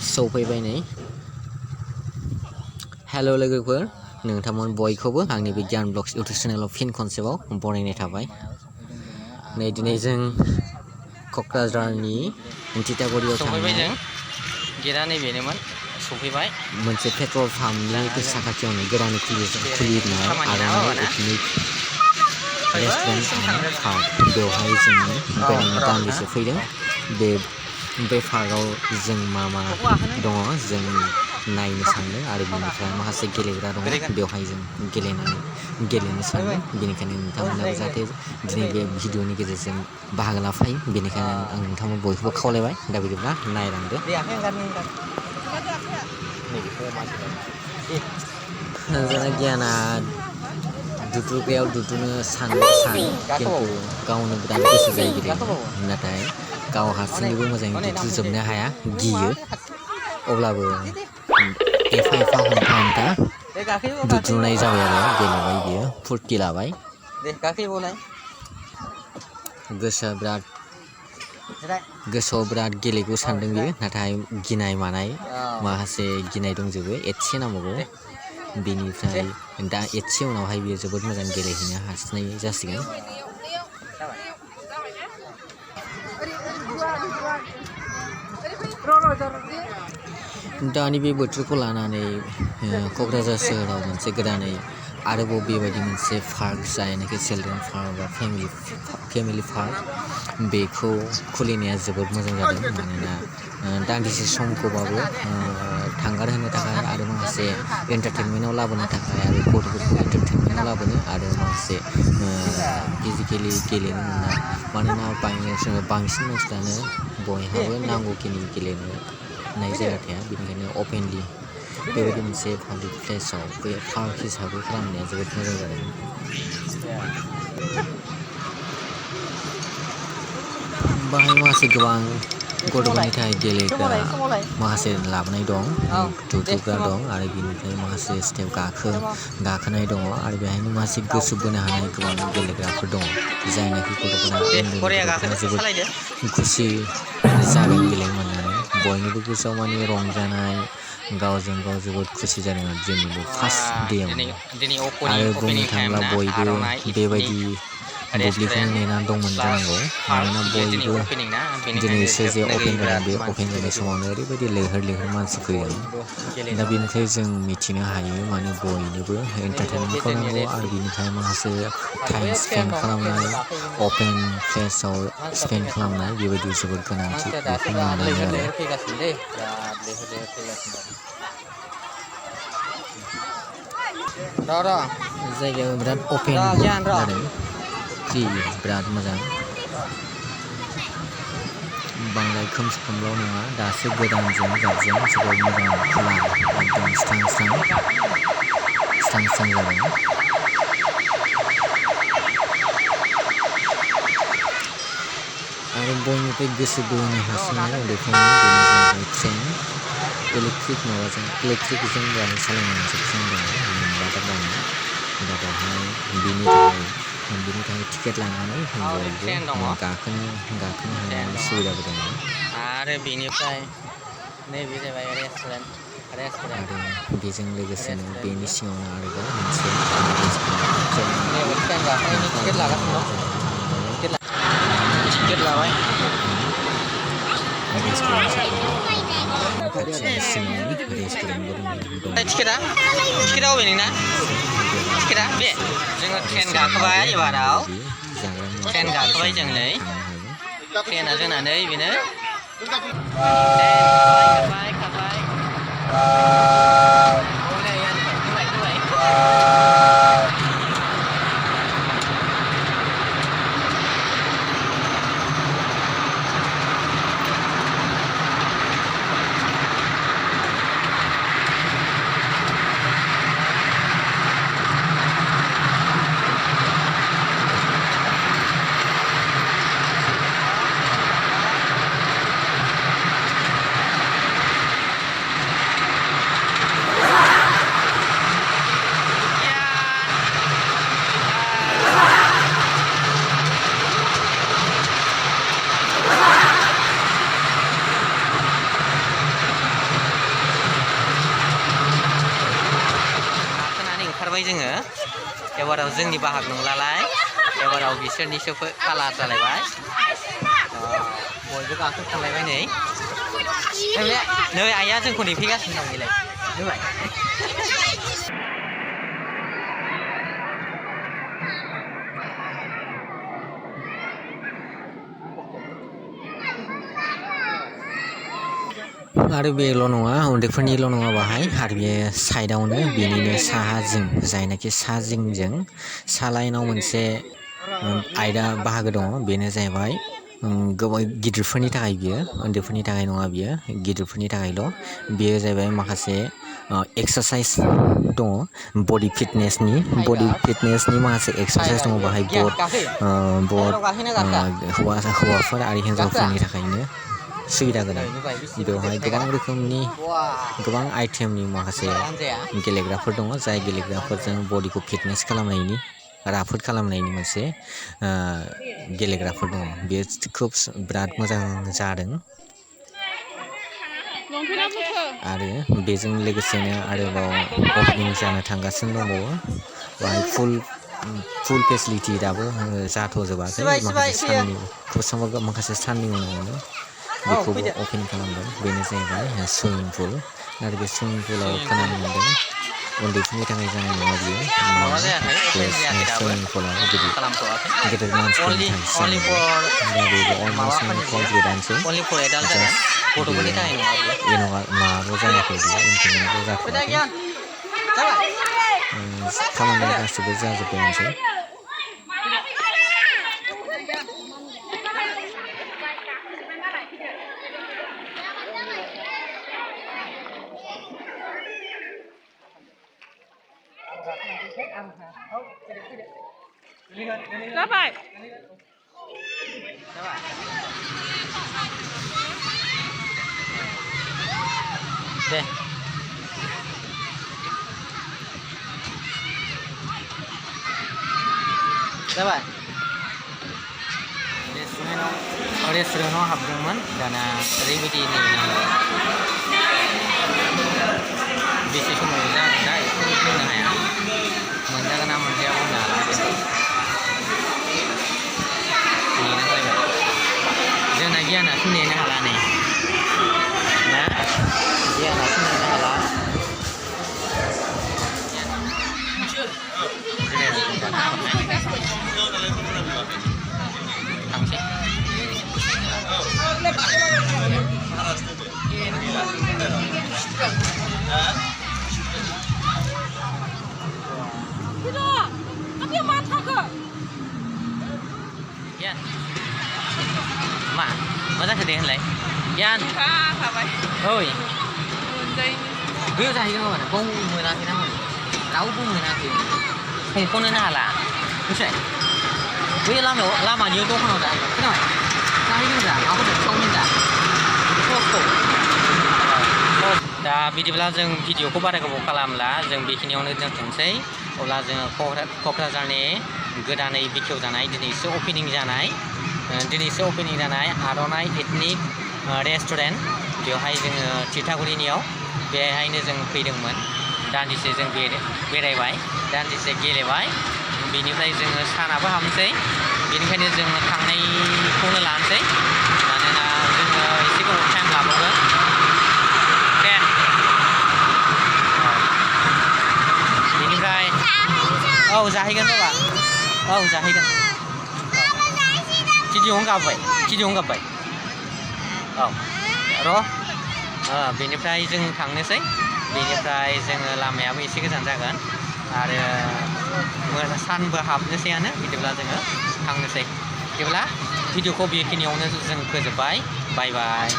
सौफैबाय नै हेल' लोगोफोर नोंथांमोन बयखौबो आंनि बे गियान ब्लग्स इउटुब चेनेलाव फिन खनसेबाव बरायनाय थाबाय नै दिनै जों क'क्राझारनि तितागुरियाव थांनाय गेटआनो बेनोमोन सफैबाय मोनसे पेट्रल पाम्पनि साखाथियावनो गोदानै खुलिनाय आर'नाइ पिकनिक रेस्टुरेन्ट एन्ड पार्क बेवहाय जोङो बेरायनो दान्दिसे फैदों बे पार्कआव जों मा दङ जों नायनो सानदों आरो बिनिफ्राय माखासे गेलेग्रा दङ बेवहाय जों गेलेनो सानदों बेनिखायनो नोंथांमोनाबो जाहाथे दिनै बे भिडिअनि गेजेरजों बाहागो लाफायो बेनिखायनो आं नोंथांमोन बयखौबो खावलायबाय दा बिदिब्ला नायलांदो जोंना गियाना दुद्रुग्रायाव दुद्रुनो सानो खिन्थु गावनो बिराद गोसो जायो गेलेनो नाथाय गाव हारसिङैबो मोजाङै दुद्रुजोबनो हाया गियो अब्लाबो एफा एफा हमथा दुद्रुनाय जाबाय आरो गेलेबाय बियो फुरथि लाबाय गोसोआव बिराद गेलेगौ सानदों बियो नाथाय गिनाय मानाय माखासे गिनाय दंजोबो एसे नांबावगौ बेनिफ्राय दा एसे उनावहाय बियो जोबोद मोजां गेलेहैनो हासिनाय जासिगोन दानि बे बोथोरखौ लानानै क'क्राझार सोहोराव मोनसे गोदानै आरोबाव बेबायदि मोनसे पार्क जायनाखि चिलड्रेन पार्क बा फेमिलि पार्क बेखौ खुलिनाया जोबोद मोजां जादों मानोना दान्दिसे समखौबाबो थांगारहोनो थाखाय आरो माखासे एन्टारटेनमेन्टआव लाबोनो थाखाय आरो गथ'फोरखौ एन्टारटेनमेन्टआव लाबोनो आरो माखासे फिजिकेलि गेलेनो मोननाय मानोना बांसिन मानसिफ्रानो बयहाबो नांगौखिनि गेलेनाय जायगा थाया बेनिखायनो अपेनलि बेबायदि मोनसे पाब्लिक प्लेसाव बे पार्क हिसाबै खालामनाया जोबोद मोजां जादों बाहाय माखासे गोबां गथ'फोरनि थाखाय गेलेग्रा माखासे लाबोनाय दं दुद्रुग्रा दं आरो बिनिफ्राय माखासे स्टेप गाखोनाय दङ आरो बेहायनो माखासे गोसो बोनो हानाय गोबां गेलेग्राफोर दङ जायनाखि गथ'फोरा उन्दै गथ'फोरा जोबोद खुसि जागोन गेलेनो मोननानै बयनिबो गोसोआव माने रंजानाय गावजों गाव जोबोद खुसि जादों आरो जोंनि बे फार्स्ट डेआवनो आरो बुंनो थाङोब्ला बयबो बेबायदि बुब्लिखौनो नेनानै दंमोन जानांगौ मानोना बयबो दिनैसो जे अपेन जादों बे अपेन जानाय समावनो ओरैबायदि लैहोर मानसि फैदों दा बेनिफ्राय जों मिथिनो हायो माने बयनोबो एन्टारटेनमेन्टखौ नांगौ आरो बिनिफ्राय माखासे टाइम स्पेन्ड खालामनाय अपेन प्लेसाव स्पेन्ड खालामनाय बेबायदि जोबोद गोनांथि बेखौ मोनदाङो आरो जायगायाव बिराद अपेन जादों फ्रि बिराद मोजां बांद्राय खोमसि खोमलाव नङा दासो गोदानजों जाबजों जोबोद मोजां खुला एकदम स्रां जादों आरो बयनिफ्राय गोसो बोनो हासिननाय उन्दैफोरनि बेनो जाहैबाय ट्रेन इलेक्ट्रिकजों सालायनाय मोनसे ट्रेन दङ वाटार लाइन दा बेवहाय बिनि थाखाय टिकेट लानानै बयबो गाखोनो हानाय सुबिदाबो दङ आरो बेनिफ्राय नैबे जाबाय रेस्टुरेन्ट आरो बेजों लोगोसेनो बेनि सिङावनो आरोबाव मोनसे टिकेट लाबाय टिकेटआ अबे नोंना टिकेटआ बे जोङो ट्रेन गाखोबाय एबाराव ट्रेन गाखोबाय जों नै ट्रेना जोंना नै बेनो खारबाय जोङो एबाराव जोंनि बाहाग नंलालाय एबाराव बिसोरनिसो कालार जालायबाय बयबो गाखोखांलायबाय नै आइया जोंखौ नेफैगासिनो दं बेलाय नुबाय आरो बेल' नङा उन्दैफोरनिल' नङा बाहाय आरो बे साइडआवनो बेनिनो साहा जिं जायनाखि सा जिंजों सा लाइनाव मोनसे आयदा बाहागो दङ बेनो जाहैबाय गोबां गिदिरफोरनि थाखाय बियो उन्दैफोरनि थाखाय नङा बियो गिदिरफोरनि थाखायल' बेयो जाहैबाय माखासे एक्सारसाइज दङ बडि फिटनेसनि माखासे एक्सारसाइज दङ बाहाय हौवाफोर आरो हिन्जावफोरनि थाखायनो सुबिदा गोनां बेवहाय गोबां रोखोमनि गोबां आइटेमनि माखासे गेलेग्राफोर दङ जाय गेलेग्राफोरजों बडिखौ फिटनेस खालामनायनि राफोद खालामनायनि मोनसे गेलेग्राफोर दङ बेयो खोब बिराद मोजां जादों आरो बेजों लोगोसेनो आरोबाव अपेनिं जानो थांगासिनो दंबावो बाहाय फुल फेसिलिटि दाबो जाथ'जोबाखै माखासे साननि उनावनो बेखौबो अपेन खालामदों बेनो जाहैबाय सुइमिं पुल आरो बे सुइमिं पुलाव खोनानो मोन्दों उन्दैफोरनि थाखाय जानाय नङा बियो बे सुइमिं पुला गेदेर मानसिफोरनि थाखाय दा बेबो अलमस्ट कमप्लिटआनोसै माबाल' जायाखै बियो इमप्लिमेन्टल' जाथ'वाखै खामानिया गासिबो जाजोब्बायानोसै Dapat. Deh. Dapat. Restourant हाबदोंमोन दाना ओरैबायदि नै बेसे समाव जागोन दा एखौ बुंनो हाया मोनजागोन ना मोनजाया बुंनो हाला जोंना गियानासो नेनो हाला नै ना गियानासो नेनो हाला थांसै Gyan मा जाखो दे होनलाय Gyan ओइ बैयाव जाहैगोन माने बाव मोनाखै ना माने रावबो मोनाखै संख'नोनो हाला मिथिबाय बै लामानियाव दखानाव जाहैगोन खोनाबाय जाहैगोन दा माबाफोर चावमिन दा ससखौ दा बिदिब्ला जों भिडिअखौ बारा गोबाव खालामला जों बेखिनियावनो दोनथ'नोसै अब्ला जोङो क'क्राझारनि गोदानै बेखेवजानाय दिनैसो अपेनिं जानाय आर'नाइ एथनिक रेस्टुरेन्ट बेवहाय जोङो थिथागुरिनियाव बेहायनो जों फैदोंमोन दान्दिसे जों बेरायबाय दान्दिसे गेलेबाय बेनिफ्राय जोङो सानाबो हाबनोसै बेनिखायनो जोङो थांनायखौनो लानोसै मानोना जोङो एसे गोबाव टाइम लाबावगोन बेनिफ्राय औ जाहैगोन बाबा औ जाहैगोन भिडिअ'आवनो गाबबाय औ र' बेनिफ्राय जों थांनोसै बेनिफ्राय जोङो लामायाबो एसे गोजान जागोन आरो सानबो हाबनोसैयानो बिदिब्ला जोङो थांनोसै बिदिब्ला भिडिअ'खौ बेखिनियावनो जों फोजोबबाय बाय बाय